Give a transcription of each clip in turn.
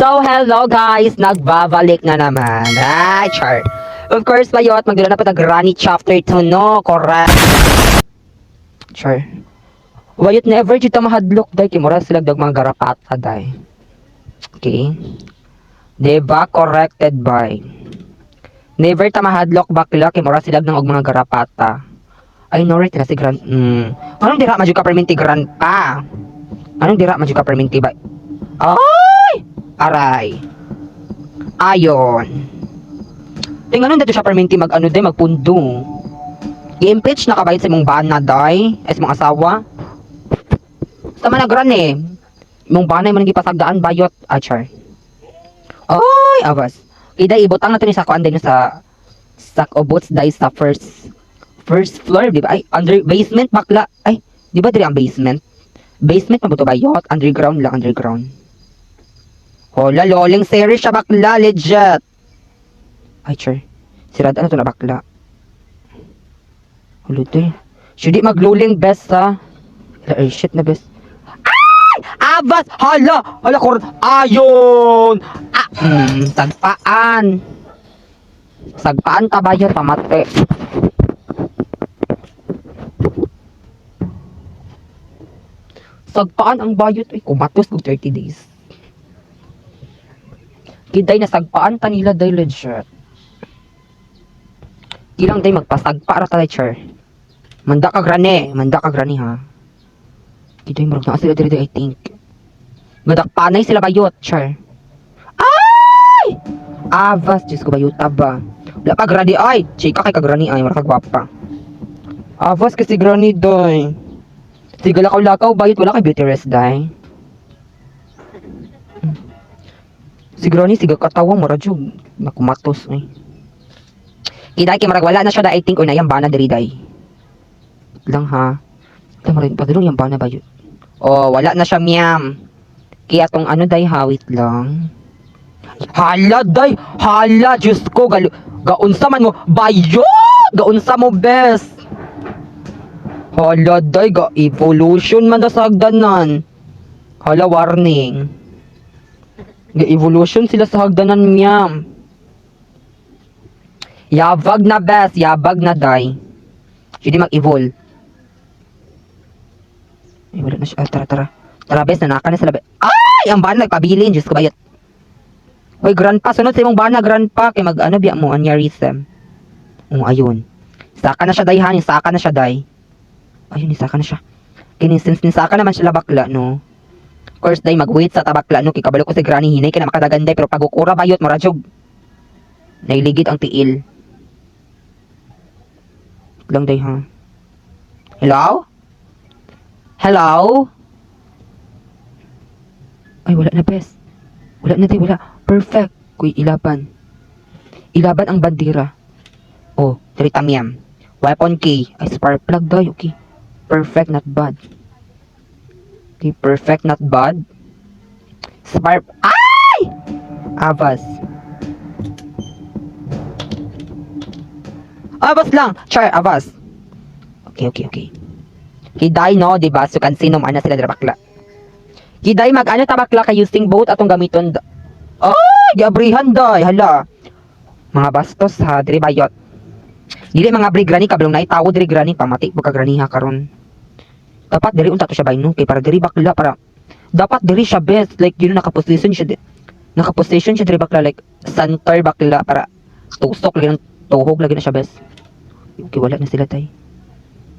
So, hello guys! Nagbabalik na naman. Ay, char. Of course, bayot, magdala na pa Granny Chapter 2, no? Correct. Char. Bayot, never jud ta mahadlok, day. Kay mura sila dag mga garapata, day. Okay? Diba? Corrected by. Never ta mahadlok bakla kay mura sila ng og mga garapata. Ay, no, right na si Gran. Anong dira madyo ka perminti grandpa? Anong dira madyo ka perminti ba? Ay! Aray. Ayon. Tingnan nung dito siya perminti mag ano day magpundo. I-impeach na kabayad sa imong bana day, ay sa imong asawa. Sama na gran eh. Imong bana man gipasagdaan bayot achar. Ay, abas. Ida ibutang nato ni sa kuan day no sa sa ubot day sa first first floor, di ba? Ay, under basement bakla. Ay, di ba diri ang basement? Basement man ba to bayot? Underground lang, underground. Hola, loling series siya bakla, legit. Ay, sure. Sirad ano to na bakla. Hulo to eh. Should di magluling best ha? Ay, shit na best. Ay! Abas! Hala! Hala, kur... Ayon! Ah, sagpaan. Sagpaan tabayo, pamate. Sagpaan ang bayot. Ay, kumatos kog 30 days. Kiday na sagpaan ta nila day legit. Ilang day magpasagpa ra ta char. Manda ka grane, manda ka grane ha. Kiday murag naa sila diri day, I think. Gadakpanay sila bayot, char. Ay! Avas, Diyos ko bayot ba. Wala pa grani ay, chika kay ka grani ay, mura ka gwapa. Avas kasi grani day. Sige lakaw-lakaw bayot wala kay beauty rest day. Si Granny, siga katawa mo radyo. Nakumatos eh. Kiday kay marag wala na siya da I think or na bana diri day. Lang ha. Lang marin padulong yung bana ba yun? Oh, wala na siya miyam. Kaya tong ano day ha, wait lang. Hala day, hala Diyos ko gal gaunsa man mo bayot, gaunsa mo best. Hala day ga evolution man da sa hagdanan. Hala warning. Ga evolution sila sa hagdanan miyam. Yabag na best, yabag na day. Hindi mag-evolve. Ay, wala na siya. Ah, tara, tara. Tara, best, nanaka na sila. Ay! Ang bana, nagpabilin. Diyos ko, bayot. Hoy, grandpa, sunod sa imong bana, grandpa. Kay mag, ano, biya mo, aneurysm. Oh, ayun. Saka na siya, day, ha? Saka na siya, day. Ayun, saka na siya. Kini, since nisaka naman siya bakla, no? Of course, day, mag-wait sa tabakla, no? Kay kabalo ko si granny, hinay ka na makadaganday, pero pagukura, bayot, marajog. Nailigid ang tiil. Lang, day, ha? Hello? Hello? Ay, wala na, bes. Wala na, day, wala. Perfect. Kuy, ilaban. Ilaban ang bandera. Oh, tritamiyam. Weapon key. Ay, spark plug, day. Okay. Perfect, not bad. Okay, perfect, not bad. Spark... Ay! Abas. Abas lang! Char, abas. Okay. Kiday no, di ba? So, kan sino ana sila dira bakla. Kiday mag ano ta bakla kay using boat atong gamiton. Ay, giabrihan day, hala. Mga bastos ha, diri bayot. Dili mga bri granny kabalong naay tawo diri granny pamati pagka granny ha karon. Dapat diri unta to siya bay no kay para diri bakla para dapat diri siya best like you know naka-position siya naka-position siya diri bakla like center bakla para tusok lagi ng tuhog lagi na siya best. Okay, wala na sila tay.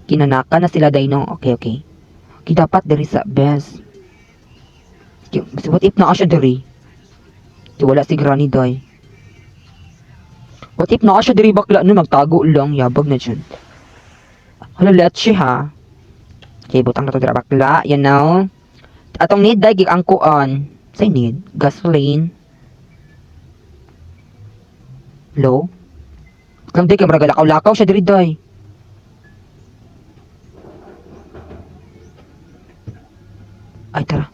Kinanaka na sila day no. Okay. Okay, dapat diri sa best. Okay, so what if naa siya diri? Di wala si granny day. What if naa siya diri bakla no magtago lang yabag na dyan. Hala leche ha. Okay, butang na to dira bakla, you know. Atong need day gig ang kuan. Say need gasoline. Low. Lang day kay murag lakaw-lakaw siya diri day. Ay tara.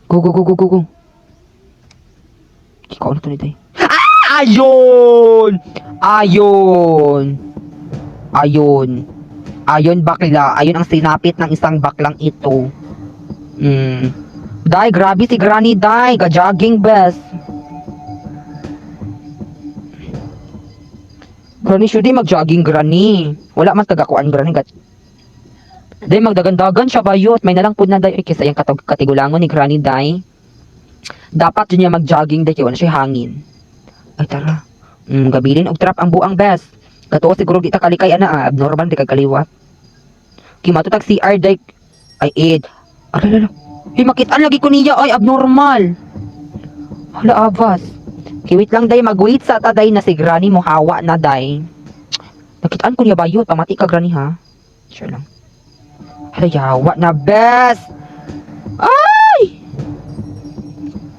Go go go go go go. Ikaw na to ni day. Ah! Ayun! Ayun! Ayun. Ayun bakla. Ayun ang sinapit ng isang baklang ito. Day, grabe si Granny Day. Ga-jogging best. Granny, should mag-jogging, Granny. Wala man kagakuan, Granny. Gat Day, magdagandagan siya bayot. May nalang pud na day. Ay, kaysa yung katigulangon ni Granny, day. Dapat yun niya mag-jogging, day. Kaya wala siya hangin. Ay, tara. Gabilin og trap ang buang best. Katuo siguro di ta kalikay ana ah. Abnormal di ka kaliwat. Kimato tag CR day. Ay, id. Ala, ala. Hey, makitaan lagi ko niya. Ay, abnormal. Hala, abas. Kiwit lang day, mag-wait sa ta day na si Granny mohawa na day. Nakitaan ko niya bayot. Pamati ka, Granny, ha? Sure lang. Hala, yawa na, best! Ay!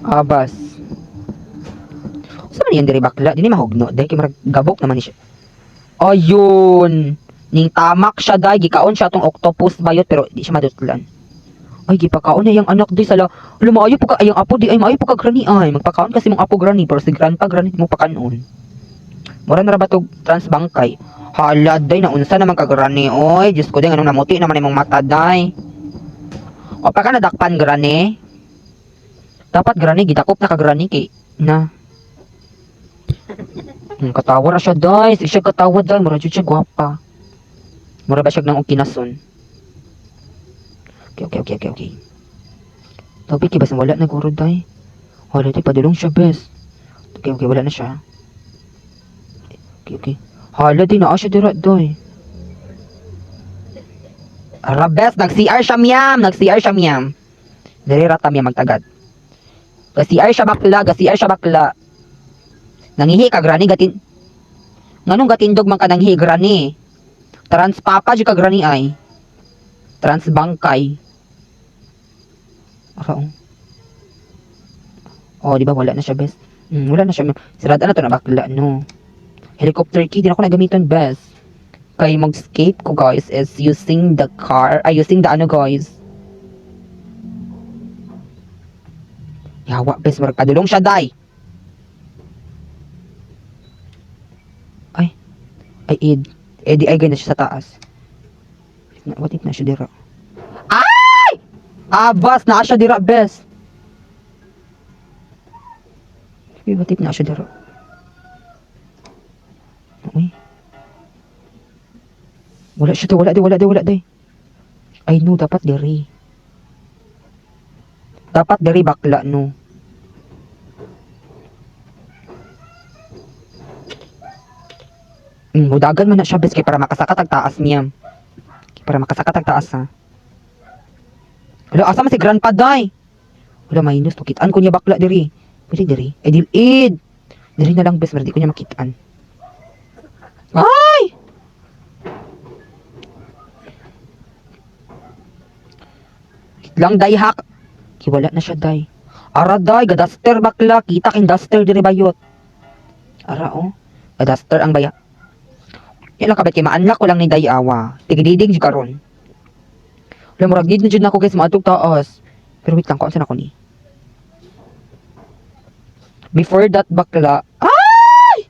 Abas. Sa man yan diri bakla? Dini mahugno. Day, kay marag gabok naman ni siya. Ayun! Ning tamak siya day, gikaon siya tong octopus bayot pero di siya madutlan. Ay, gipakaon na yung anak di sala. Hala, maayo po ka, ay, ang apo di, ay, maayo po ka, Granny, ay. Magpakaon kasi mong apo, Granny, pero si grandpa, Granny, mo pakanon. Mura na ra ba tog transbangkay? Hala, day, naunsa naman ka, Granny, oy. Diyos ko, day, anong namuti naman imong mata, day. O, pa ka nadakpan, Granny? Dapat, Granny, gidakop na ka, Granny, kay, na. Katawa ra siya, day. Sige siya katawa, day. Mura jud siya gwapa. Mura ba siya nang kinason? Okay. Topic, kay basta wala na guro, day. Wala, day, padulong siya, bes. Okay, wala na siya. Okay. Hala, di naa siya dira, day. Ara, bes, nag-CR siya, miyam. Nag-CR siya, miyam. Diri rata, miyam, magtagad. Ga-CR siya bakla, ga-CR siya bakla. Nangihi ka, Granny, gatin... Nganong gatindog man ka nanghi, Granny? Trans papa, di ka, Granny, ay. Trans bangkay. Ara, oh. Oh, di ba wala na siya, bes? Wala na siya. Sirada na to na bakla, no. Helicopter key, di na ako nagamiton, bes. Kay mag-escape ko, guys, is using the car, ay, using the ano, guys. Yawa, bes, marag padulong siya, day. Ay, ay, id. Eh, di ay, na siya sa taas. What if na siya dira? Ay! Abas, na siya dira, bes. Uy, what if na siya dira? Uy. Wala siya to, wala di, wala di, wala di. Ay no, dapat diri. Dapat diri bakla no. Mudagan man na siya bes kay para makasakat ang taas niya. Kay para makasakat ang taas ha. Hala, asa man si grandpa day? Wala minus to kitaan ko niya bakla diri. Pwede diri. Ay dilid. Diri na lang bes, pero di ko niya makitaan. Ay! Wait lang day hak. Kiwala na siya day. Ara day, gadaster bakla, kita king duster diri bayot. Ara oh, gadaster ang baya. Yan lang kabit kay ma-unlock ko lang ni day awa. Tigididig jud karon. Wala murag need na jud nako guys maadtog taas. Pero wait lang ko na ko ni. Before that bakla, ay!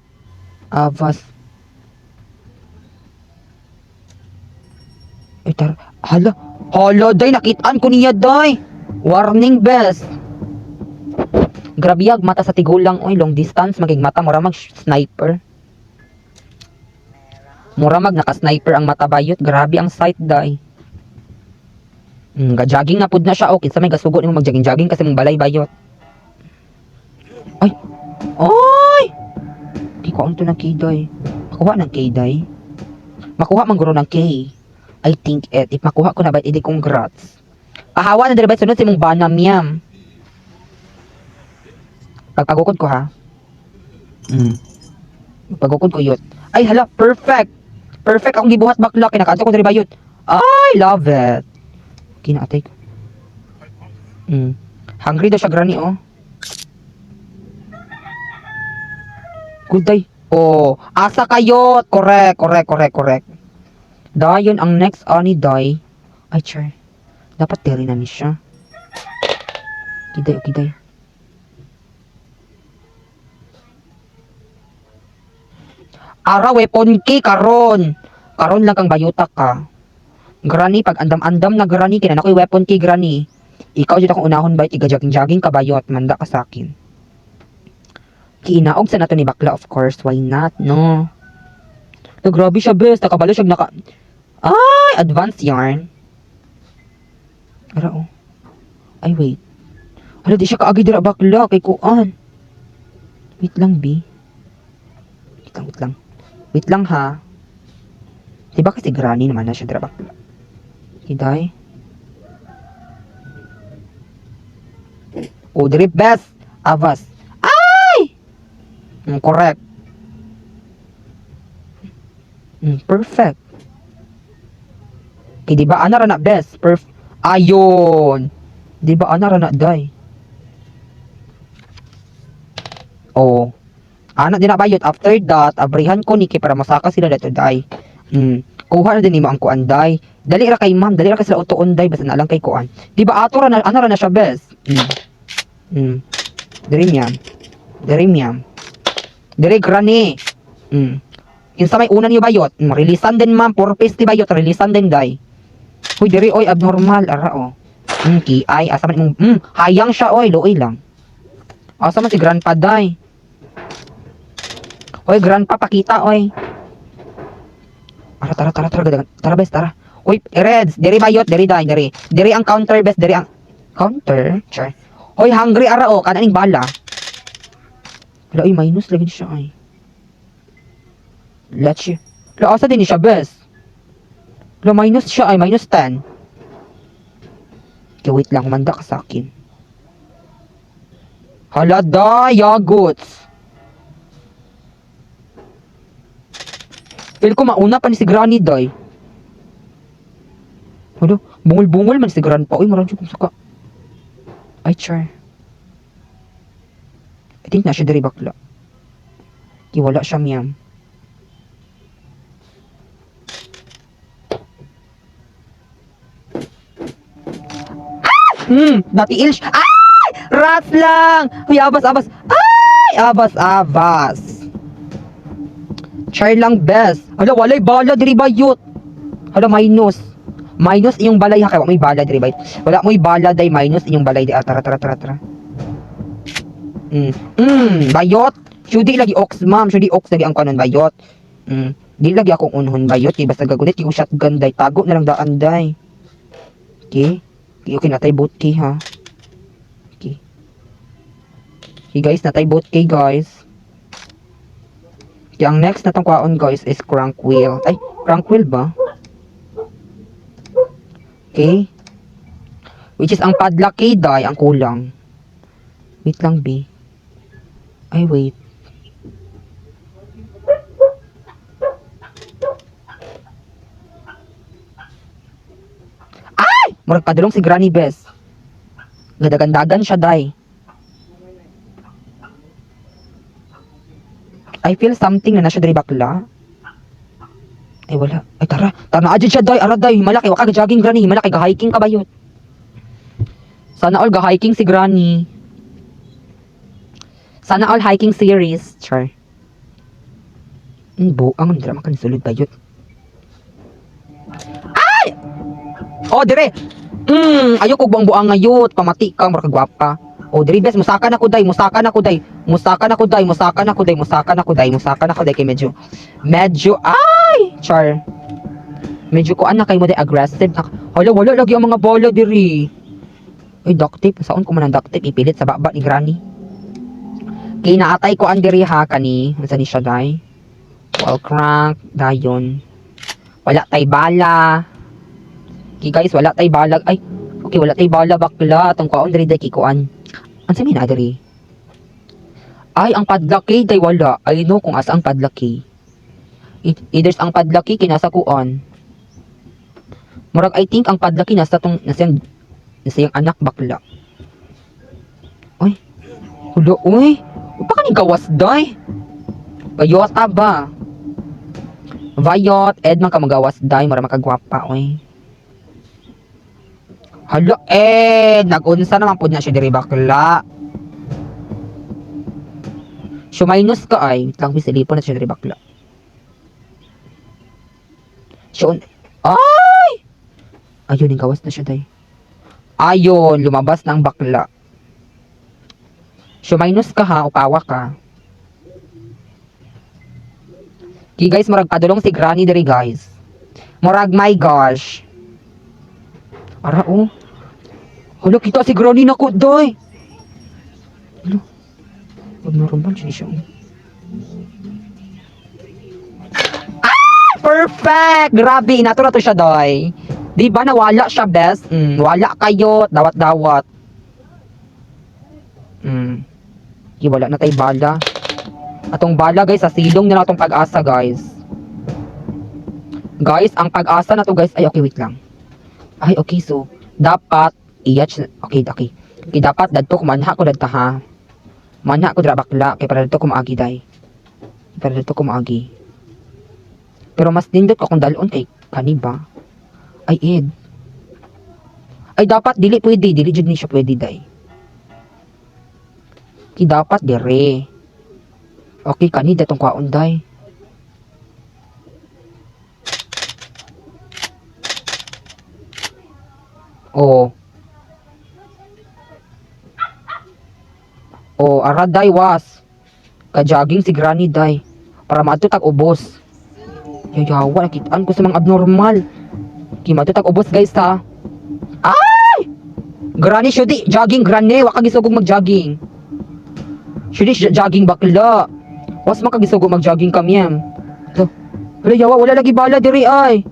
Avas. Ay tar, hala. Hala day nakitaan ko niya day. Warning best. Grabe ag mata sa tigulang oy, long distance maging mata mura mag sniper. Mura mag naka-sniper ang mata bayot, grabe ang sight day. Ga-jogging na pud na siya okay, sa may gasugo nimo mag-jogging-jogging kasi mong balay bayot. Ay. Oy! Di ko ang to ng K day. Makuha ng K day. Makuha man guro ng K. I think it. If makuha ko na ba, edi congrats. Pahawa na dire ba sunod si mong bana miyam. Pagpagukod ko ha. Pagukod ko yun. Ay hala, perfect. Perfect akong gibuhat bakla kay nakaadto ko diri bayot. I love it. Kinaatay ko. Hungry daw siya granny oh. Good day. Oh, asa kayo? Correct, correct, correct, correct. Dayon ang next ani day. Ay, char. Dapat diri na ni siya. Kiday, okay, day. Ara, weapon key, karon. Karon lang kang bayuta ka. Granny, pag andam-andam na granny, kinan ako'y weapon key, granny. Ikaw dyan akong unahon bayot, iga-jogging-jogging ka bayot, manda ka sa akin. Kinaog sa nato ni bakla, of course, why not, no? Hala, grabe siya, bes. Nakabalo siya naka. Ay, advanced yarn. Ara, oh. Ay, wait. Hala, di siya kaagi dira bakla kay kuan. Wait lang, B. Wait lang, wait lang. Wait lang, ha. Diba kasi granny naman na siya dira bakla? Hiday. Oh, diri best. Avas. Ay! Correct. Perfect. Okay, di ba ana ra na best? Ayon. Di ba ana ra na day? Oh. Ana din na bayot after that, abrihan ko ni kay para masaka sila dato day. Kuha na din nimo ang kuan day. Dali ra kay ma'am, dali ra kay sila utuon day basta na lang kay kuan. Di ba ato ra na ana ra na siya best? Diri ma'am. Diri ma'am. Diri granny. Kinsa may una niyo bayot? Releasean din ma'am, purpose di bayot, releasean din day. Huy diri oy abnormal ara oh. Ki ay asa man imong hayang siya oy, luoy lang. Asa man si grandpa day? Oy, grandpa pakita oy. Tara tara tara tara gadagan. Tara bes tara. Uy, Reds, diri bayot, diri day, diri. Diri ang counter bes, diri ang counter. Sure. Hoy, hungry ara oh, kaning bala. Hala, oy, minus lagi siya ay. Let's La, asa din ni siya bes? La, minus siya ay, minus 10. Okay, wait lang, humanda ka sa akin. Hala, da, yagots. Feel ko mauna pa ni si Granny, day. Hala, bungol-bungol man si Grandpa. Uy, marang siya kung saka. Ay, char. I think na siya diri bakla. Di wala siya, miyam. Ah! Natiil siya. Ay! Rats lang! Uy, abas, abas. Ay! Abas, abas. Char lang, best. Hala, walay bala, diri bayot. Hala, minus. Minus iyong balay ha, kaya wala mo'y bala, diri bayot. Wala mo'y bala, day minus iyong balay. Di, ah, tara, tara, tara, tara. Bayot. Shudi lagi ox, ma'am. Shudi ox lagi ang kanon bayot. Di lagi akong unhon bayot. Kaya basta gagunit, kaya shotgun day. Tago na lang daan day. Okay. Okay, okay, natay boat key ha. Okay. Okay guys, natay boat key guys. Okay, ang next na tong kwaon guys is crank wheel. Ay, crank wheel ba? Okay. Which is ang padlock key day, ang kulang. Wait lang, B. Ay, wait. Ay! Murag padulong si Granny Bess. Gadagandagan siya, day. I feel something na na siya diri bakla. Ay, wala. Ay, tara. Tara, naa siya, day. Ara, day. Malaki. Waka jogging, Granny. Malaki. Ga-hiking ka ba yun? Sana all ga-hiking si Granny. Sana all hiking series. Char. Buang. Hindi naman kanisulod ba yun? Ay! Oh, dire! Ayoko buang buang ngayot. Pamati ka, mura ka gwapa. Oh, dire bes, musaka na ko day, musaka na ko day. Musaka na ko day, musaka na ko day, musaka na ko day, musaka na ko day kay medyo medyo ay, char. Medyo kuan na kay mo day aggressive na. Hala, wala lagi ang mga bola diri. Uy, duct tape. Saan ko man ang duct tape? Ipilit sa baba ni Granny. Kay naatay ko ang diri ha kani. Unsa ni siya day? Wall crank, dayon. Wala tay bala. Okay guys, wala tay bala. Ay, okay, wala tay bala bakla. Atong kuan diri day kikuan. Unsa may na diri? Ay, ang padlock key day wala. I know kung asa ang padlock key. Either ang padlock key kinasa kuan. Murag I think ang padlock key nasa tong nasa yung anak bakla. Ay. Hulo, uy. Baka ni gawas day. Bayota ba? Vayot, ed man ka magawas day, mura makagwapa oy. Hala, eh, nag-unsa naman pud na siya diri bakla. Suminus ka ay, wait lang misilipon na siya diri bakla. Siya ay! Ayun, yung gawas na siya day. Ayun, lumabas na ang bakla. Suminus ka ha, upawa ka. Ki guys, murag padulong si Granny diri, guys. Murag my gosh. Ara oh. Hala, kita si Granny nako, doy. Hala. Wag normal siya oh. Ah! Perfect! Grabe, inato na to siya, doy. Di ba nawala siya, best? Wala kayo. Dawat-dawat. Di, wala na tay bala. Atong bala, guys, sa silong na lang atong pag-asa, guys. Guys, ang pag-asa na to, guys. Ay, okay, wait lang. Ay, okay, so, dapat, iyach, okay. Okay, dapat, dadto, kumanha ko dadta, ha? Manha ko dra bakla, kay para dadto kumaagi, day. Para dadto kumaagi. Pero mas nindot ko kung dalon kay kani ba? Ay, ed. Ay, dapat, dili pwede, dili jud ni siya pwede, day. Ki dapat, dire. Okay, kani datong kwaon, day. Oh. Oh, ara day was. Ka-jogging si Granny day. Para maadto tag ubos. Yayawa, nakitaan ko sa mga abnormal. Ki maadto tag ubos, guys, ha. Ay! Granny, shudi, jogging, Granny. Wa ka gisugog mag-jogging. Shudi, jogging bakla. Was man ka gisugog mag-jogging kami. Ito. Wala, yawa, wala lagi bala diri ay.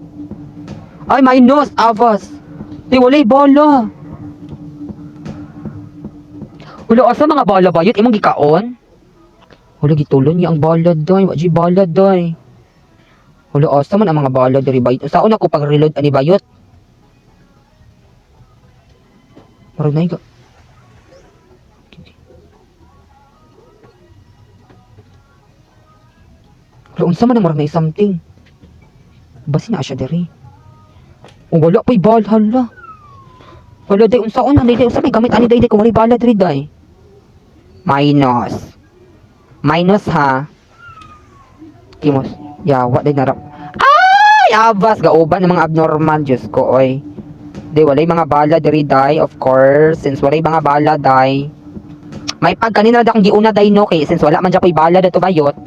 Ay, minus, avas. Di, walay bala. Wala, asa mga bala ba? Yun, imong gikaon? Wala, gitulon niya ang bala, day. Wa, bala, day. Wala, asa man ang mga bala diri bayot. Saon ako pag-reload ani bayot? Parang na. Okay. Wala, unsa man ang murag na something. Basi na siya diri. Oh, wala pa'y bala, hala. Wala, day, unsaon na, day, unsa may gamit ani, day, day, kung walay bala diri, day. Minus. Minus, ha. Kimos. Yawa, day, narap. Ay, abas, gauban ng mga abnormal, Diyos ko, oy. Day, walay mga bala diri, day, of course. Since walay mga bala, day. May pag kanina na akong giuna, day, no, kay since wala man dyan po'y bala dato bayot.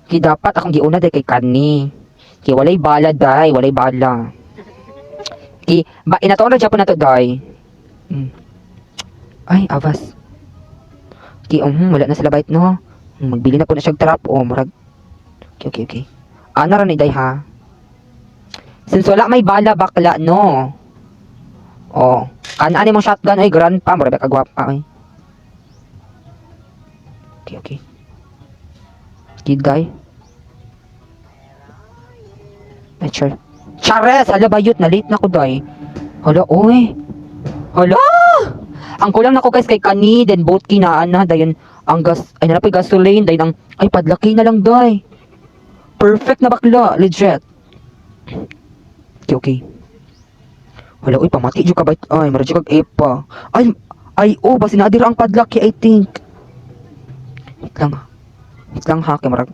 Ki dapat akong giuna, day, kay kani. Ki walay bala, day, walay bala. Ki, ba, inatoon ra po na to, day. Ay, abas. Ki, wala na sila bait, no. Magbili na po na siyang trap, oh, murag. Okay. Ana ra ni day, ha. Since wala may bala, bakla, no. Oh, kanaan imong shotgun ay grandpa, murag ka gwapa ay. Okay. Kid guy. Ay, char. Chares! Hala, bayot. Na-late na ko, day. Hala, oy. Hala! Ang kulang na ko, guys, kay kani, then both kinaan na, dayon, ang gas, ay, nanapoy gasoline, dayon ang, ay, padlaki na lang, day. Perfect na bakla, legit. Okay. Hala, uy, pamati, ka ba? Ay, marad kag epa. Ay, ay, oh, basi naadira ang padlaki, I think. Wait lang, ha. Wait lang, ha, kay marag.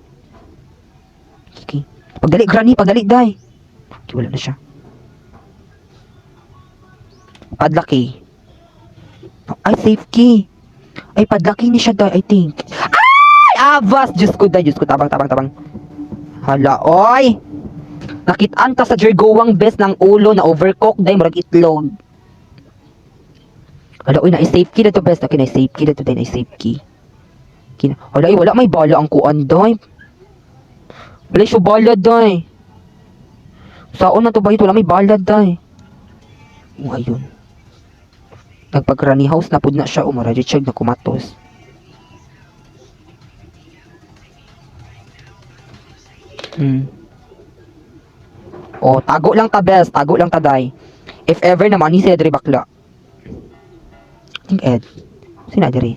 Okay. Pagdali, Granny, pagdali, day. Okay, wala na siya. Padlaki. Ay, safe key. Ay, padlaki ni siya, day, I think. Ay, abas! Diyos ko, day, Diyos ko, tabang, tabang, tabang. Hala, oy! Nakitaan ta sa jergowang best ng ulo na overcook, day, murag itlog. Hala, oy, na-safe key na to, best. Okay, na-safe key na to, day, na-safe key. Kina Hala, ay, wala may bala ang kuan, day. Wala siya bala, day. Saan na to ba ito? Wala may bala, day. Oh, ayun. Nagpag-granny house na pud na siya. Umara, siya na kumatos. Oh, tago lang ta, best. Tago lang ta, day. If ever naman, ni sila diri bakla. I think Ed. Sina diri?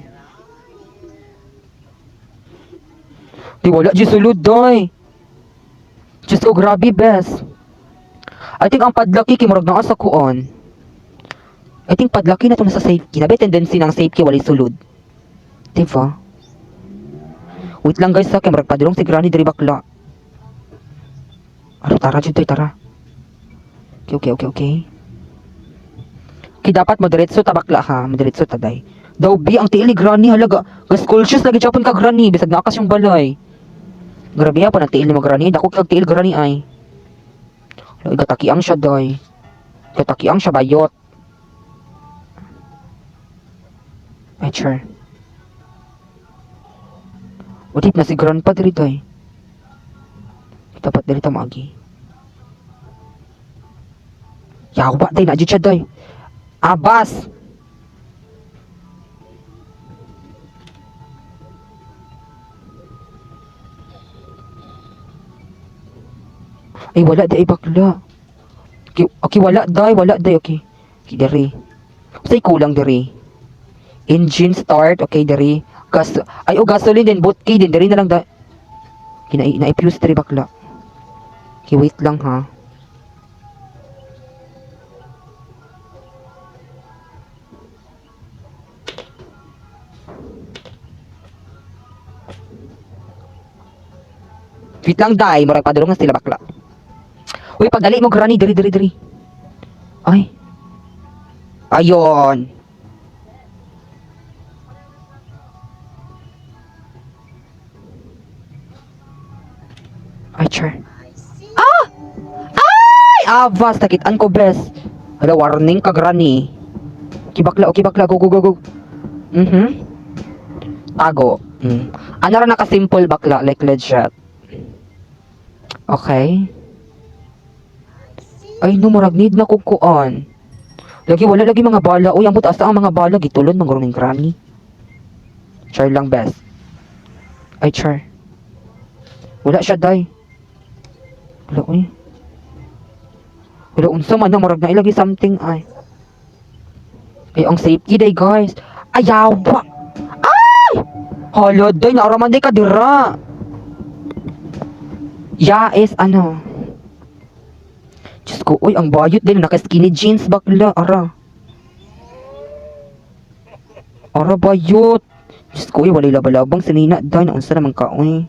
Di wala di sulod, day. Diyos ko, grabe, best. I think ang padlaki kay murag naa sa kuon. I think padlaki na to nasa safe key. Nabi tendency ng safe key walay sulod. Diba? Wait lang guys ha, kay murag padulong si Granny diri bakla. Ano, tara dyan tara. Okay. Kay dapat modiretso ta bakla ha, modiretso ta day. Daw bi ang tiil ni Granny halaga. Gas school shoes lagi japon ka Granny bisag naakas yung balay. Grabe pa nang tiil ni mo, Granny. Dako kag tiil, Granny, ay. Hala, gatakiang siya, day. Gatakiang siya, bayot. Ay, char. What if na si Grandpa diri, day? Dapat diri ta maagi. Yawa, day. Na siya, day. Abas! Ay, wala, day, bakla. Okay, wala, day. Wala, day. Okay. Okay, diri. Say kulang diri. Engine start. Okay, diri. Gas, ay, oh, gasoline din. Boot key din. Diri na lang, da. Okay, na-fuse diri, bakla. Okay, wait lang, ha. Wait lang, day. Murag padulong na sila, bakla. Uy, pagdali mo, Granny. Diri, diri, diri. Ay. Ayon. Ay, char. Ah! Ay! Avas! Nakitaan ko, bes. Hala, warning ka, Granny. Okay, bakla. Okay, bakla. Go, go, go, go. Tago. Ano ra naka-simple, bakla? Like, legit. Okay. Ay, no, murag need na kukuan. Lagi, wala lagi mga bala. Uy, ang asa ang mga bala. Gitulon, manguruning Granny. Char lang, bes. Ay, char. Wala siya, day. Wala, uy. Wala, unsa man na, murag na ilagi something, ay. Ay, ang safety day, guys. Ayaw ba? Ay! Hala, day, naaraman day ka dira. Ya is ano. Diyos ko, uy, ang bayot din. Naka-skinny jeans, bakla. Ara. Ara, bayot. Diyos ko, uy, walay labalabang sinina. Day, naunsa naman ka, uy.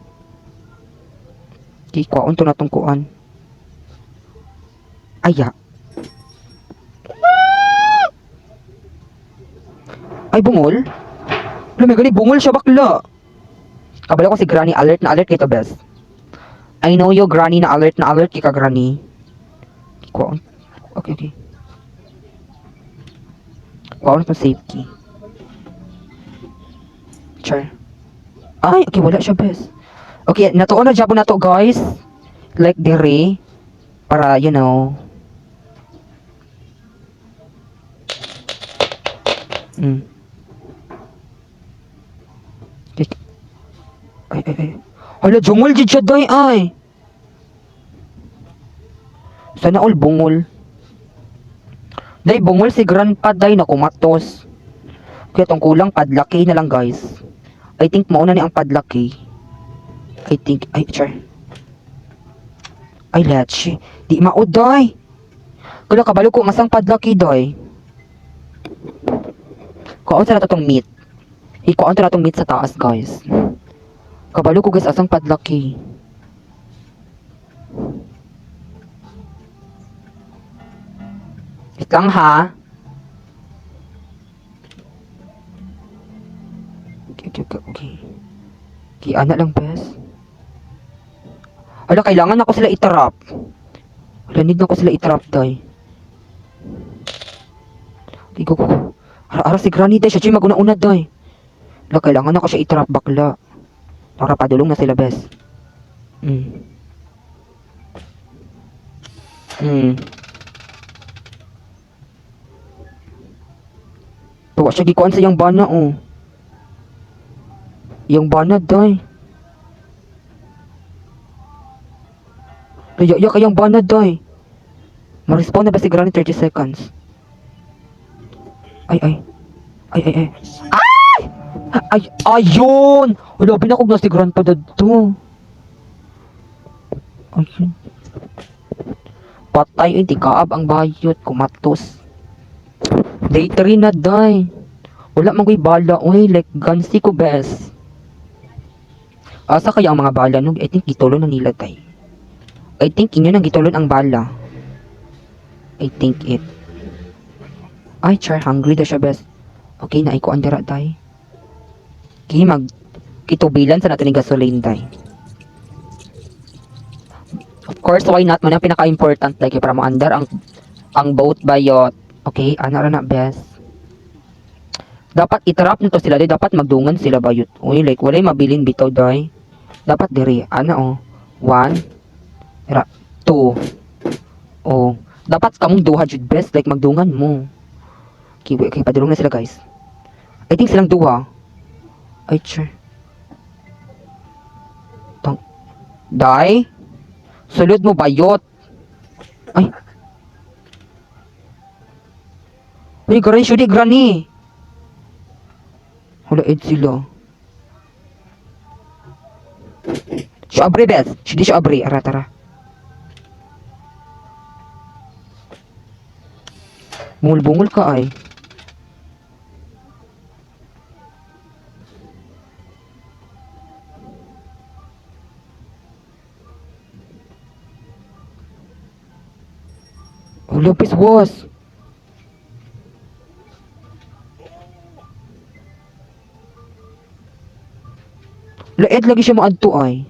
Okay, kuwaon to na tong kuan. Aya. Ay, bungol? Wala, may gani, bungol siya, bakla. Kabalo ko si Granny, alert na alert kay to, bes. I know you, Granny, na alert kay ka, Granny. Kuwaon. Okay. Kuwaon na safety. Char. Ay, okay, wala siya, bes. Okay, natuon na jabo na to, guys. Like, dire. Para. Okay. Ay, ay, ay. Hala, jungol jud siya, day, ay. Sana all bungol. Day, bungol si Grandpa, day, na kumatos. Kaya tong kulang, padlock key na lang, guys. I think mauna ni ang padlock key. I think, ay, char. Ay, leche. Di mao, day. Kala, kabalo ko, ngasang padlock key, day. Kuhaan sa na tong meat. Ikuhaan na tong meat sa taas, guys. Kabalo ko, guys, asang padlock key. Wait lang, ha? Okay. Okay, ana lang, bes. Ala, kailangan ako sila itrap. Ala, need na ako sila itrap, day. Okay, go, go, go. Ara, ara, si Granny, day. Siya, siya, maguna-una, day. Ala, kailangan ako siya itrap, bakla. Para padulong na sila, bes. Tuwa siya gikuan sa iyang bana, oh. Iyang bana, day. Ya, ya, kayang bana, day. Ma-respawn na ba si Granny 30 seconds? Ay, ay. Ay, ay, ay. Ay! Ay, ayun! Wala, binakog na si Grandpa dadto. Ayun. Patay, ay, di kaab ang bayot. Kumatos. Day 3 na, day. Wala man ko'y bala, uy. Like, gansi ko, bes. Asa kaya ang mga bala, no? I think gitulon na nila, day. I think inyo nang gitulon ang bala. I think it. Ay, char, hungry da siya, bes. Okay, na iko ang dira, day. Okay, mag kitubilan sa natin ni gasoline, day. Of course, why not? Man ang pinaka-important like para mo-andar ang boat bayot. Okay, ana ra na, best. Dapat itrap nito sila day, dapat magdungan sila bayot. Uy, like walay mabilin bitaw day. Dapat diri, ana oh. One, ra, two. Oh, dapat kamong duha jud, best, like magdungan mo. Okay, wait, okay, padulong na sila, guys. I think silang duha. Ay, sure. Tang Day? Sulod mo bayot. Ay. Uy, garan siya di granny. Hala, ed sila. Siya abre, bes. Siya di siya abre. Ara, tara. Bungol-bungol ka ay. Hala, bes, was. Laed lagi siya maadto ay.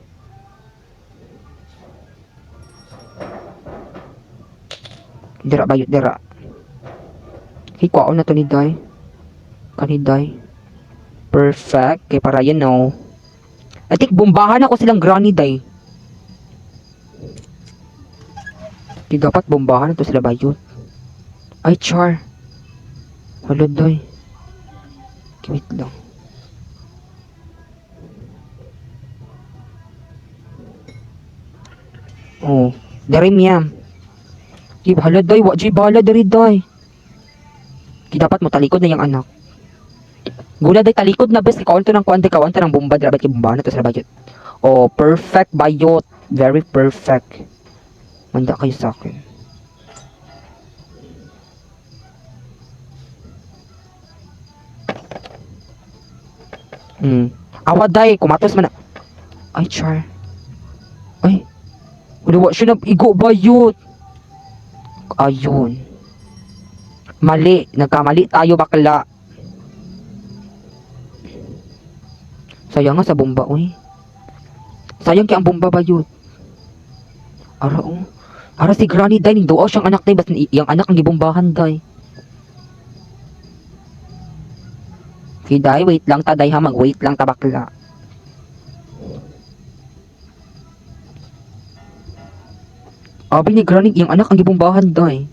Dira bayot dira. Okay, kwaon na to ni Day. Kani Day. Perfect. Kay para you know. I think bombahan ako silang granny day. Di dapat bombahan na to sila bayot. Ay, char. Hala, day. Okay, wait lang. Oh, dari miyam. Di hala day, wa jay bala dari day. Di dapat mo talikod na yung anak. Gula day talikod na bes kaon to ng kuan day kaon to ng bomba dapat kay bomba na to sa bayot. Oh, perfect bayot. Very perfect. Manda kayo sa akin. Awa day, kumatos man na. Ay, char. Ay. Wala wa siya na igo bayot. Ayun. Mali. Nagkamali tayo bakla. Sayang nga sa bomba, uy. Sayang kay ang bomba bayot. Ara, oh. Ara si Granny day, ning duaw siyang anak day, basta iyang anak ang gibombahan day. Okay, day, wait lang ta, day ha, mag-wait lang ta bakla. Abi ni Granny, iyang anak ang gibombahan day.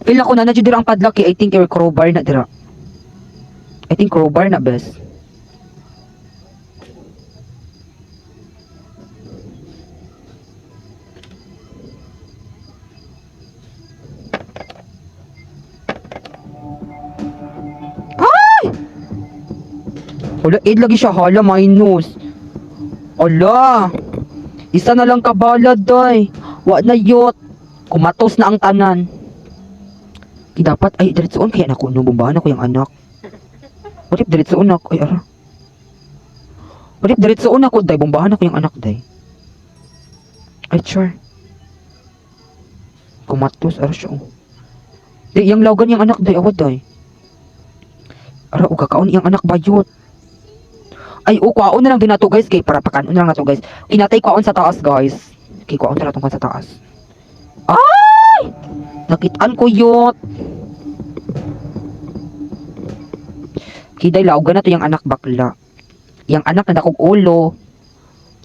Feel ako na na dira ang padlock eh. I think your crowbar na dira. I think crowbar na best. Ay! Wala, 8 lagi siya. Hala, minus. Ala! Isa na lang kabalad, day. Wa na yot. Kumatos na ang tanan. Di dapat, ay, diretsoon kaya nako, no, bombahan ako yung anak. What if diretsoon ako? Ay, ara. What if diretsoon ako, day, bombahan ako yung anak, day. Ay, char. Kumatos, ara siya, oh. Di, yung lawgan yung anak, day, awad, day. Ara, o, kakaon iyang anak, bayot. Ay, o, kwaon na lang din nato, guys, kay para pakanon na lang nato, guys. Kinatay kwaon sa taas, guys. Okay, kwaon na natong sa taas. Ay! Nakitaan ko yot. Kiday laugan na to yung anak bakla. Yang anak na dakog ulo.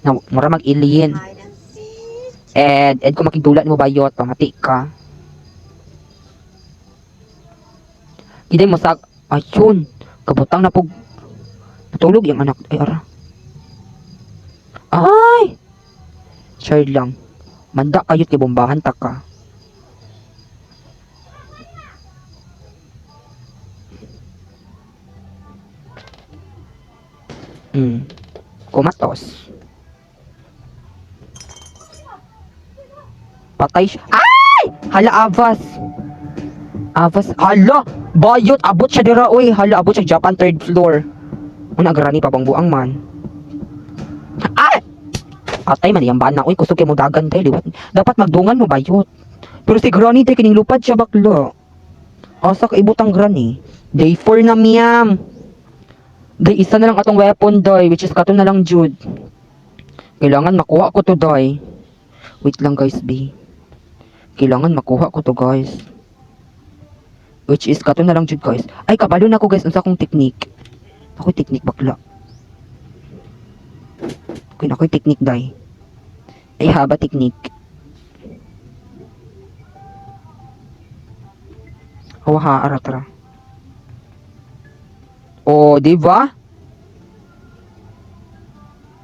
Na mura mag-alien. Hide and seek. Ed, kung makigdula mo bayot, pamati ka. Kiday mo sa ayun, kabutang na pug natulog yung anak. Ay, ara. Ay! Share lang. Manda kayot kay bombahan ta ka. Kumatos. Patay siya. Ay! Hala, Avas. Avas. Hala! Bayot! Abot siya dira, uy. Hala, abot siya Japan third floor. Una, grani pa bang buang man. Ay! Atay man, iyang bana. Uy, kusog kay mo dagan tayo. Liwat. Dapat magdungan mo, bayot. Pero si Granny, tay, kining lupad siya, bakla. Asa ka ibutang Granny? Day 4 na miyam. Day, isa na lang atong weapon, day. Which is kato na lang, Jude. Kailangan makuha ko to, day. Wait lang, guys, B. Kailangan makuha ko to, guys. Which is, kato na lang jud, guys. Ay, kabalo na ko, guys, unsa akong technique. Ako technique, bakla. Okay na ako'y technique, day. Ay, haba technique. Hawa ha, ara tara. Oh, di ba?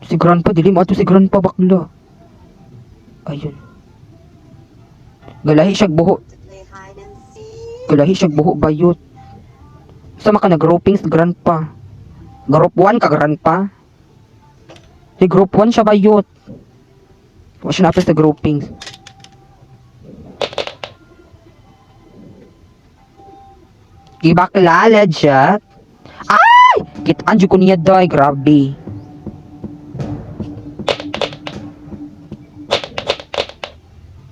Si Grandpa, dili mo ato si Grandpa, bakla. Ayun. Galahi siya buho. To play hide and seek. Galahi siya buho, bayot. Sama ka nag-groupings, Grandpa. Group 1 ka, Grandpa. Si group 1 siya, bayot. Wa siya na sa groupings. Di bakla, legit. Ay! Kitaan jud ko niya, day. Grabe.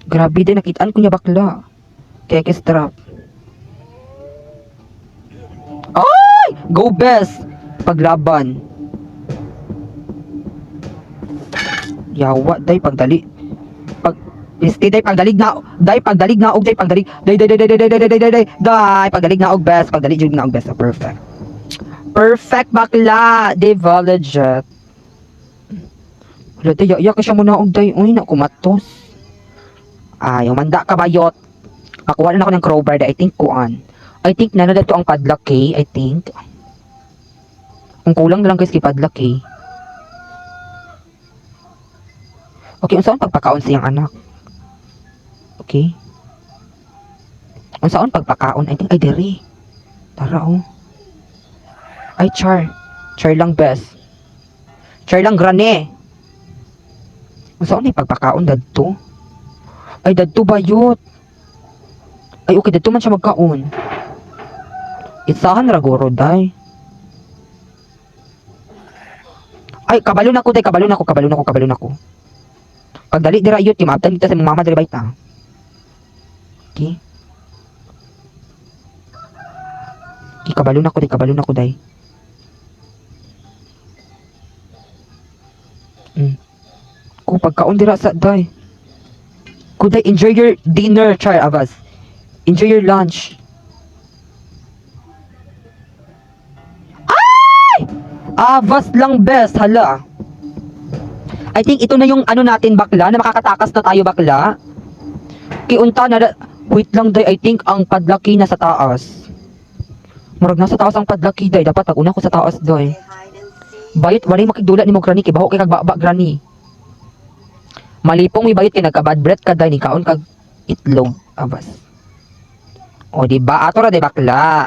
Grabe din, nakitaan ko niya, bakla. Kaya strap. Ay! Go best! Paglaban. Yawa, day, pagdali. Pag... Este, day, pagdalig na, day, pagdalig na, og, day, pagdalig, day, day, day, day, day, day, day, day, day, day, day, pagdalig na, og, best, pagdalig, jud na, og, best. Ah, perfect. Perfect, bakla! Di ba, legit? Wala, day, ya, ka siya muna, og, day, uy, na, kumatos. Ay, umanda ka, bayot. Makuha na ako ng crowbar, day, I think, kuan. I think, na to ang padlock key, I think. Ang kulang na lang, guys, kay padlock key. Okay, unsaon pagpakaon sa iyang anak? Okay. Unsaon pagpakaon? I think ay diri. Tara oh. Ay char. Char lang best. Char lang grane. Unsaon ay pagpakaon dadto? Ay dadto bayot. Ay okay dadto man siya magkaon. Isahan ra guro day. Ay kabalo na ko day, kabalo na ko, kabalo na ko, kabalo na ko. Pagdali dira yut, kay maabtan kita sa imong mama diri bayta. Okay. Okay, kabalo na ko day, kabalo na ko day. Ko pagkaon dira sa day. Ko day, enjoy your dinner, char abas. Enjoy your lunch. Ay! Avas lang best, hala. I think ito na yung ano natin bakla, na makakatakas na tayo bakla. Kiunta na, wait lang day, I think ang padlaki nasa taas. Murag nasa taas ang padlaki day, dapat pag una ko sa taas day. Play hide and seek. Bayot, walay makigdula ni mo granny, kay baho kay kagbaba granny. Malipong mi bayot kay nagka bad breath ka day, ni kaon kag itlog abas. O di ba ato ra day bakla.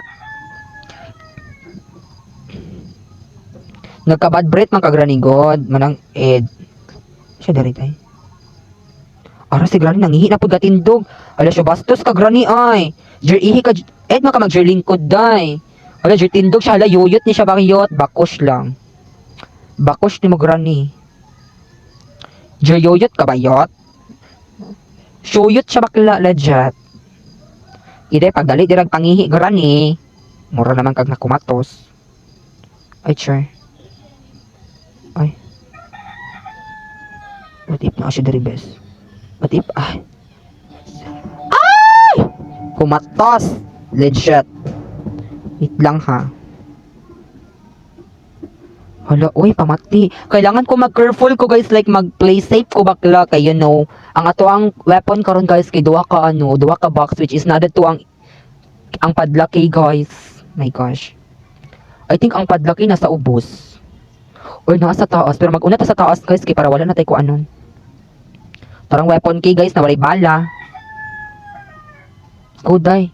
Nagka bad breath man ka granny god, manang ed. Siya dari tay. Ara si granny nangihi na pud gatindog. Ala siya bastos ka granny ay. Jer ihi ka ed man ka mag lingkod day. Ala jer tindog siya hala yuyot ni siya bakiyot, bakos lang. Bakos ni mo granny. Jer yuyot ka bayot? Suyot siya bakla legit. Ide pagdali dirag pangihi granny. Mura naman kag nakumatos. Ay char. Ay. What if na siya diri bes? What if ay. Ay! Kumatos! Legit. Wait lang ha. Hala, uy, pamati. Kailangan ko mag-careful ko guys, like mag-play safe ko bakla kay ang ato ang weapon karon guys kay duha ka ano, duha ka box which is nada to ang padlock key guys. My gosh. I think ang padlock key nasa ubos. Or nasa taas, pero mag-una ta sa taas guys kay para wala na tay ko anon. Tarang weapon key guys na walay bala. Go day.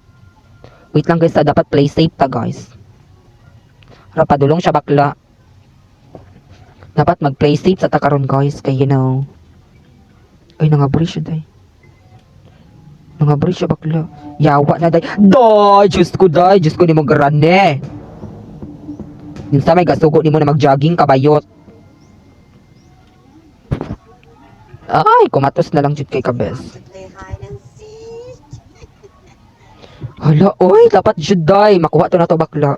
Wait lang guys, dapat play safe ta guys. Ra padulong siya bakla. Dapat mag-play safe sa takaron guys kay. Ay nangabri siya day. Nangabri siya bakla. Yawa na day. Day, Diyos ko day, Diyos ko nimo grane. Minsan may gasugo nimo na mag-jogging kabayot. Ay, kumatos na lang jud kay kabes. To play hide and seek. Hala, oy, dapat jud day. Makuha to na to bakla.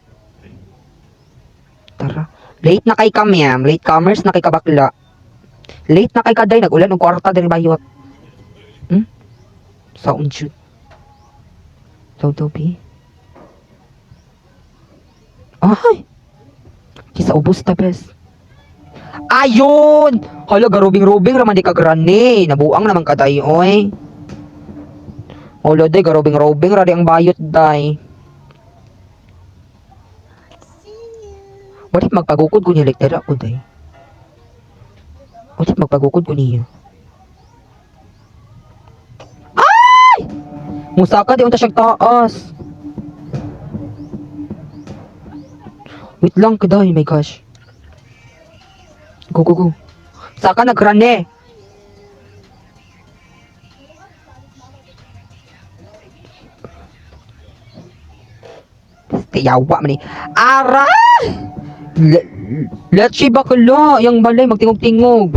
Tara. Late na kay ka, ma'am. Late comers na kay ka bakla. Late na kay ka day. Nag-ulan og kwarta diri bayot. Saon jud. Daw daw bi. Ay! Kisa ubos ta, bes. Ayun! Hala, garubing-rubing raman di ka, granny. Nabuang naman ka day, oy. Hala, day, garubing-rubing ra di ang bayot, day. See you. What if magpagukod ko niya, like, dara ko, day? What if magpagukod ko niya? Ay! Musaka, di unta siyang taas. Wait lang, kaday, my gosh. Go, go, go. Saka nagrane. Tiyawa man ni. Ara! Let's bakla. Yang balay magtingog-tingog.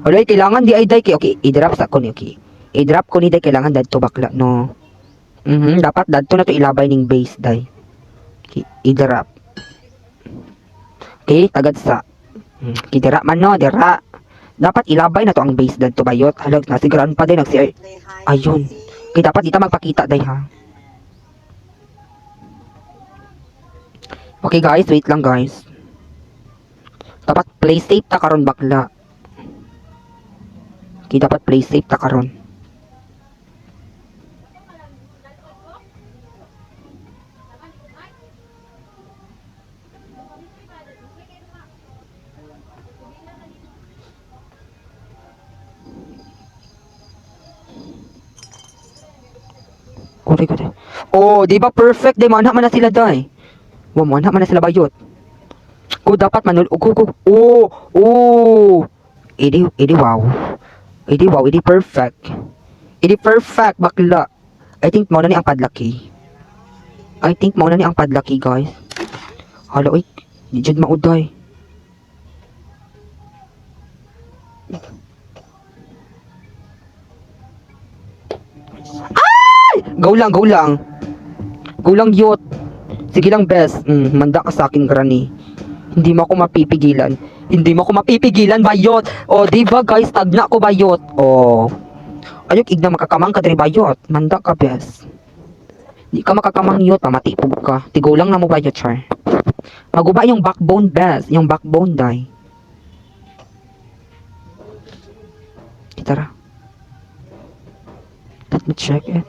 Aloy, kailangan di ay day kay okay, i-drop sa ko ni okay. I-drop ko ni day kailangan dadto bakla no. Dapat dadto na to ilabay ning base day. Okay, i-drop. Okay, tagad sa. Kidira man no, dira. Dapat ilabay na to ang base dadto bayot. Halag na sigaran pa day nagsi Play hide Ayun. and seek. Okay, dapat dito magpakita day ha. Okay guys, wait lang guys. Dapat play safe ta karon bakla. Okay, dapat play safe ta karon. Kuray kuray. Oh, di ba perfect? Di man man na sila day. Wa mo man na sila bayot. Ko dapat manul go go. Oh, oh. Idi idi wow. Idi wow, idi perfect. Idi perfect bakla. I think mao na ni ang padlaki. I think mao na ni ang padlaki, guys. Hala oy, di jud mauday. Ay! Go lang, go lang. Go lang, yot. Sige lang, best. Manda ka sa akin, granny. Hindi mo ako mapipigilan. Hindi mo ako mapipigilan, bayot. O, di ba, guys? Tagna ko, bayot. O. Ayok, igna makakamang ka diri, bayot. Manda ka, best. Di ka makakamang, yot. Pamatipog ka. Tigo lang na mo, bayot, char. Maguba yung backbone, best. Yung backbone, day. Tara. Let me check it.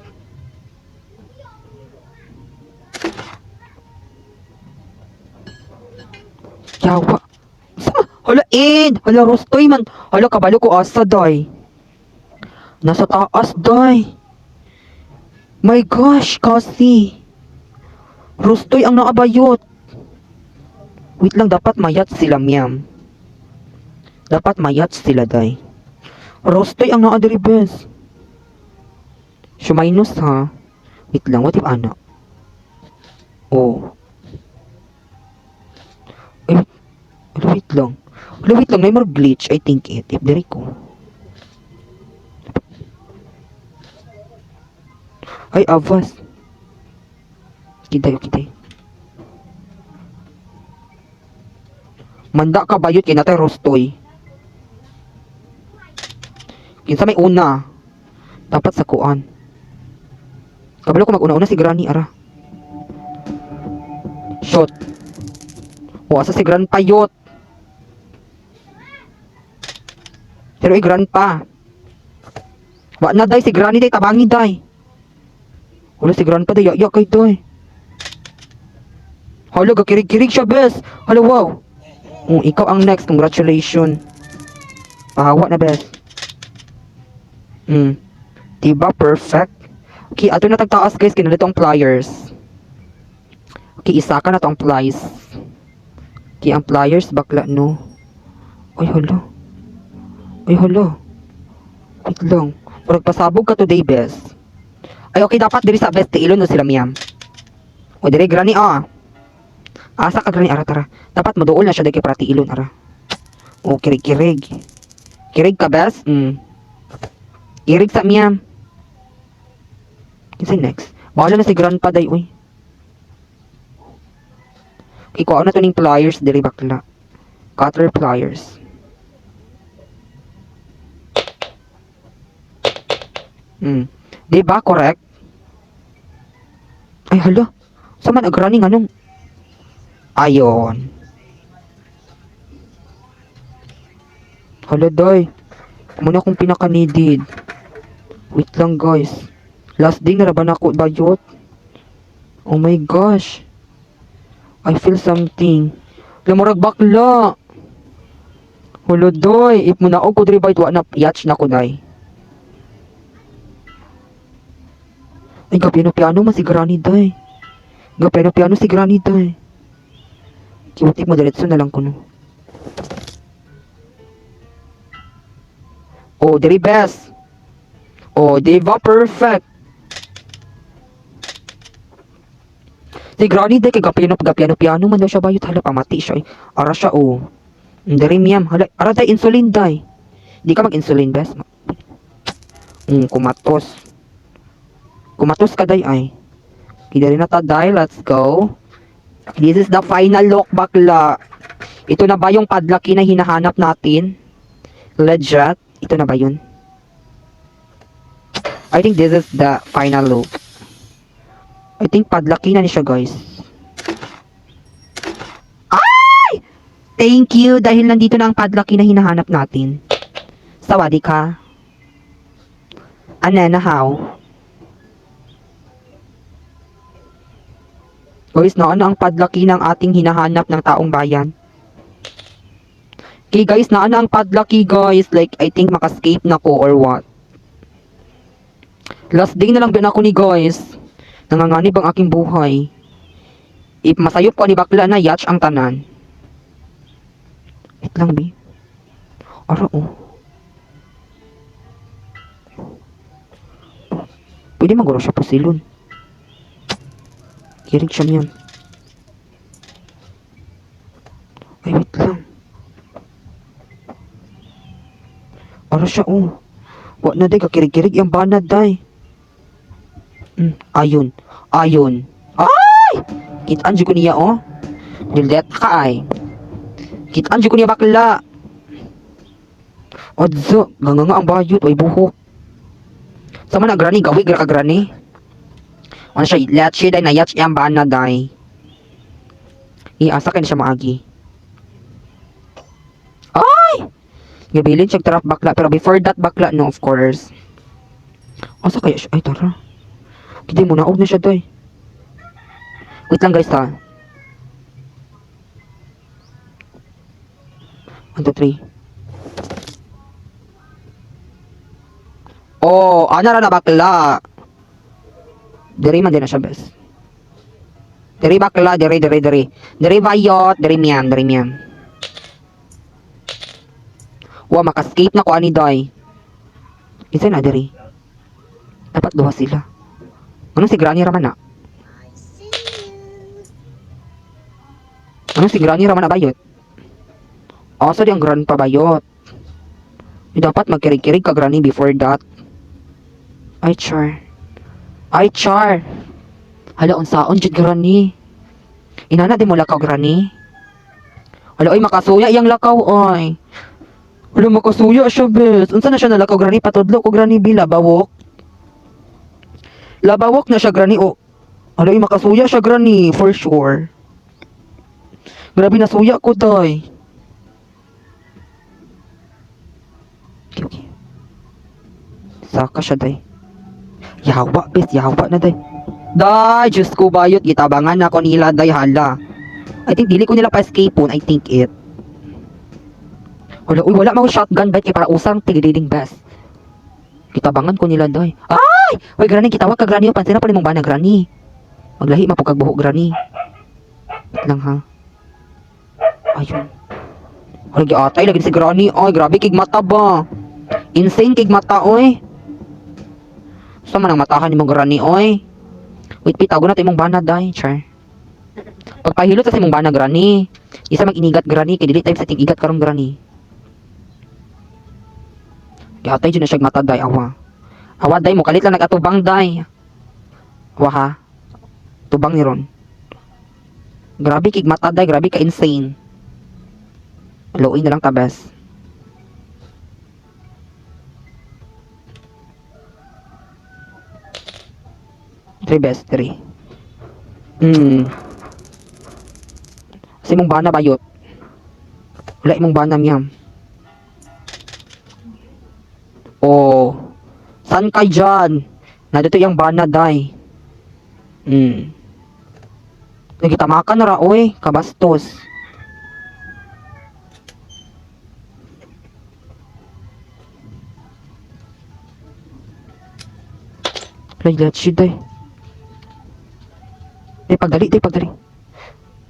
Yawa. Sa, hala, Ed! Hala, Rostoy man. Hala, kabalo ko asa, day. Nasa taas, day. My gosh, kasi. Rostoy ang naabayot. Wait lang, dapat mayat sila, miyam. Dapat mayat sila, day. Rostoy ang naadiri, bes. Shuminus, ha? Wait lang, what if ana? Oh. Ay, wait. Hala, wait lang. Hala, wait lang. May more glitch. I think it. If diri ko. Ay, avas. Kitay, kitay. Manda ka bayot kay natay rostoy. Kinsa may una. Dapat sa kuan. Kabalo ko mag-una-una si Granny ara. Shot. O asa si Grandpa yot. Pero Grandpa. Wa na day si Granny day tabangi day. Wala si Grandpa day ya kay day. Hala gakirig-kirig siya bes. Hala wow. Oh, ikaw ang next. Congratulations. Pahawa na bes. Diba perfect? Okay, ato na tagtaas guys, kinalito ang pliers. Okay, isa ka na to ang pliers. Okay, ang pliers bakla no. Ay hala. Ay hala. Wait lang. Murag pasabog ka today, bes. Ay okay, dapat diri sa best tiilon no sila miyam. O diri granny ah. Asa ka granny ara tara. Dapat maduol na siya diri kay para tiilon ara. O kirig-kirig. Kirig ka bes? Kirig sa miyam. Kinsa next? Bahala na si grandpa day uy. Okay, kuha na to ning pliers diri bakla. Cutter pliers. Di ba correct? Ay, hala. Sa man ag running anong? Ayon. Hala, day. Muna akong pinaka-needed. Wait lang, guys. Last day na ra ba nako, bayot? Oh my gosh. I feel something. Lamurag bakla. Hulo, doy. If mo na ko diri bayot, wa na yatch na ko, day. Ay, gapiano-piano man si Granny, day. Gapiano-piano si Granny, day. Kibutik mo, diretso na lang ko, no. Oh, diri best. Oh, di ba perfect? Si Granny day kay gapiano gapiano piano man daw siya, bayot. Hala, pamati siya, eh. Ara siya, oh. Diri miyam hala ara day insulin, day. Di ka mag-insulin, best. Kumatos. Kumatos ka, day, ay. Kaya na ta, day, let's go. This is the final look, bakla. Ito na ba yung padlock key na hinahanap natin? Legit? Ito na ba yun? I think this is the final look. I think padlock key na ni siya, guys. Ay! Thank you dahil nandito na ang padlock key na hinahanap natin. Sawadee ka. Anena how? Guys, no, ano ang padlock key ng ating hinahanap ng taong bayan? Okay, guys, na ano ang padlock key, guys? Like, I think makascape na ko or what? Last day na lang din ako ni, guys. Nanganganib ang aking buhay. If masayop ko ni bakla na, yatch ang tanan. Wait lang, bi. Ara, oh. Pwede maguro siya pusilon. Kirig siya niyan. Ay, wait lang. Ara siya, oh. Wa na, day, kakirig-kirig yung banad, day. Ayun. Ayun. Ay! Kitaan jud ko niya, oh. Juliet ka, ay. Kitaan jud ko niya, bakla. Odzo, ganga nga ang bayot, ay buhok. Sama na, Granny, gawig ra ka, Granny. Ano siya, let's day, na yatch iyang bana, day. Iasa kay na siya maagi. Ay! Gabilin siya trap, bakla, pero before that, bakla, no, of course. Asa kaya siya? Ay, tara. Hindi mo naog na siya, day. Wait lang, guys, ha. 1, 2, 3. Oh, ana ra na, bakla. Diri man din na siya, bes. Diri, bakla, diri, diri, diri. Diri bayot, diri miyam, diri miyam. Wa makascape na ko ani, day. Isa na diri. Dapat duha sila. Ano si Granny raman na? I see you. Ano si Granny raman na, bayot? Asa di ang gran pa, bayot? Eh, dapat magkirig-kirig ka, Granny, before that. Ay, char. Ay, char. Hala, unsaon jud, Granny? Inana di mo lakaw, Granny? Hala, oy, makasuya iyang lakaw, oy. Hala, makasuya siya, bes. Unsa na siya nalakaw, Granny? Patudlo ko, Granny, bi, labawok. Labawok na siya, Granny, oh. Hala, oy, makasuya siya, Granny, for sure. Grabe, nasuya ko, day. Okay. Saka siya, day. Yawa, bes. Yawa na, day. Day, Diyos ko, bayot. Gitabangan na ko nila, day, hala. I think dili ko nila pa-escape. I think it. Wala, uy, wala mga shotgun, bet, kay para usang tigililing, bes. Gitabangan ko nila, day. Ay! Uy, Granny, kitawag ka, Granny. Pansin na pa mong bana, Granny. Maglahi, mapugag buhok, Granny. Wait lang, ha. Ayun. Ay, giatay lagi si Granny. Ay, grabe kig mata ba. Insane kig mata, oy. Sa man ang matahan ni mong Granny, oy. Wait, pitago na imong bana, day. Char. Pagpahilot sa imong bana, Granny. Isa mag-inigat, Granny. Kay dili time sa ting igat karong, Granny. Giatay jud na siya mata, day. Awa. Awa, day. Mo kalit lang nag-atubang, day. Awa, ha. Tubang ni ron. Grabe kig mata, day. Grabe ka insane. Luoy na lang ta, bes. 3 best, 3. Sa imong bana, bayot. Wala imong bana, miyam. Oh. San kay dyan? Nandito yung bana, day. Nagitamakan na ra, oy. Kabastos. Like that shit, day. Day, pagdali, day, pagdali.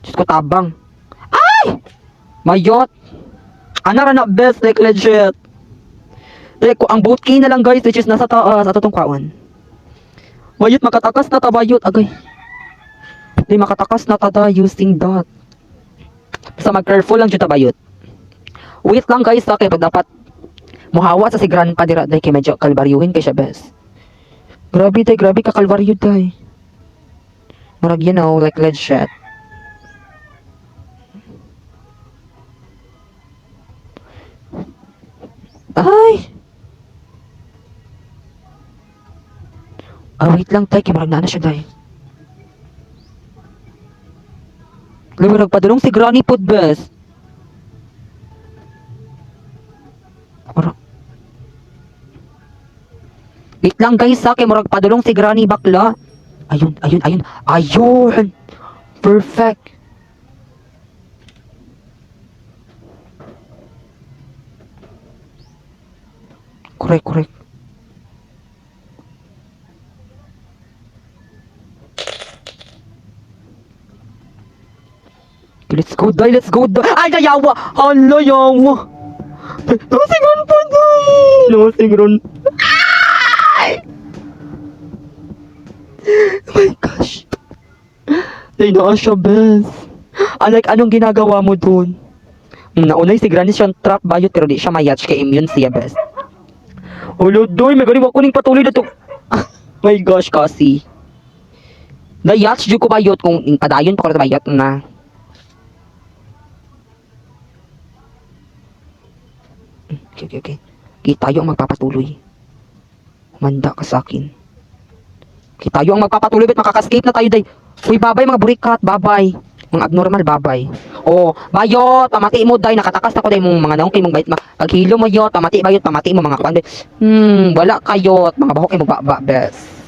Diyos ko, tabang. Ay! Mayot! Ana ra na best, like legit. Like, ang boat key na lang, guys, which is nasa taas. Ato tong kwaon. Mayot, makatakas na tabayot. Agay. Di makatakas na tada using that. Basta mag-careful lang jud tabayot. Wait lang, guys, sa kay pag dapat muhawa sa si grandpa dira day kay medyo kalbaryuhin kay siya best. Grabe day, grabe ka kalbaryo day. Murag like legit. Ay! Ah, wait lang tay, kay murag naa na siya day. Murag padulong si Granny pod bes. Murag. Wait lang, guys, ha, kay murag padulong si Granny bakla. Ayun, ayun, ayun. Ayun! Perfect. Correct, correct. Okay, let's go, day. Let's go, day. Ay, nayawa! Hala, yawa! Nasigron po, day! Nasigron. Ay! Oh my gosh. Day, naa siya, bes. Ah, like, anong ginagawa mo dun? Naunay si Granny siyang trap bayot pero di siya mayatch kay immune siya, bes. Ulo, doy, may gani ko ning patuloy na to. Ah, my gosh, kasi. Dayats jud ko bayot kung padayon pa ko na bayot na. Okay. Okay, tayo ang magpapatuloy. Humanda ka sa akin. Okay, tayo ang magpapatuloy. Ba't makaka-escape na tayo, day? Uy, babay mga burikat, babay. Mga abnormal, babay. Oh, bayot, pamati mo, day. Nakatakas na ko, day, mong mga naong kay mong bayot. Paghilo mo, yot, pamati, bayot, pamati mo, mga kwan, day. Wala kayo, mga bahok, mo ba, bes.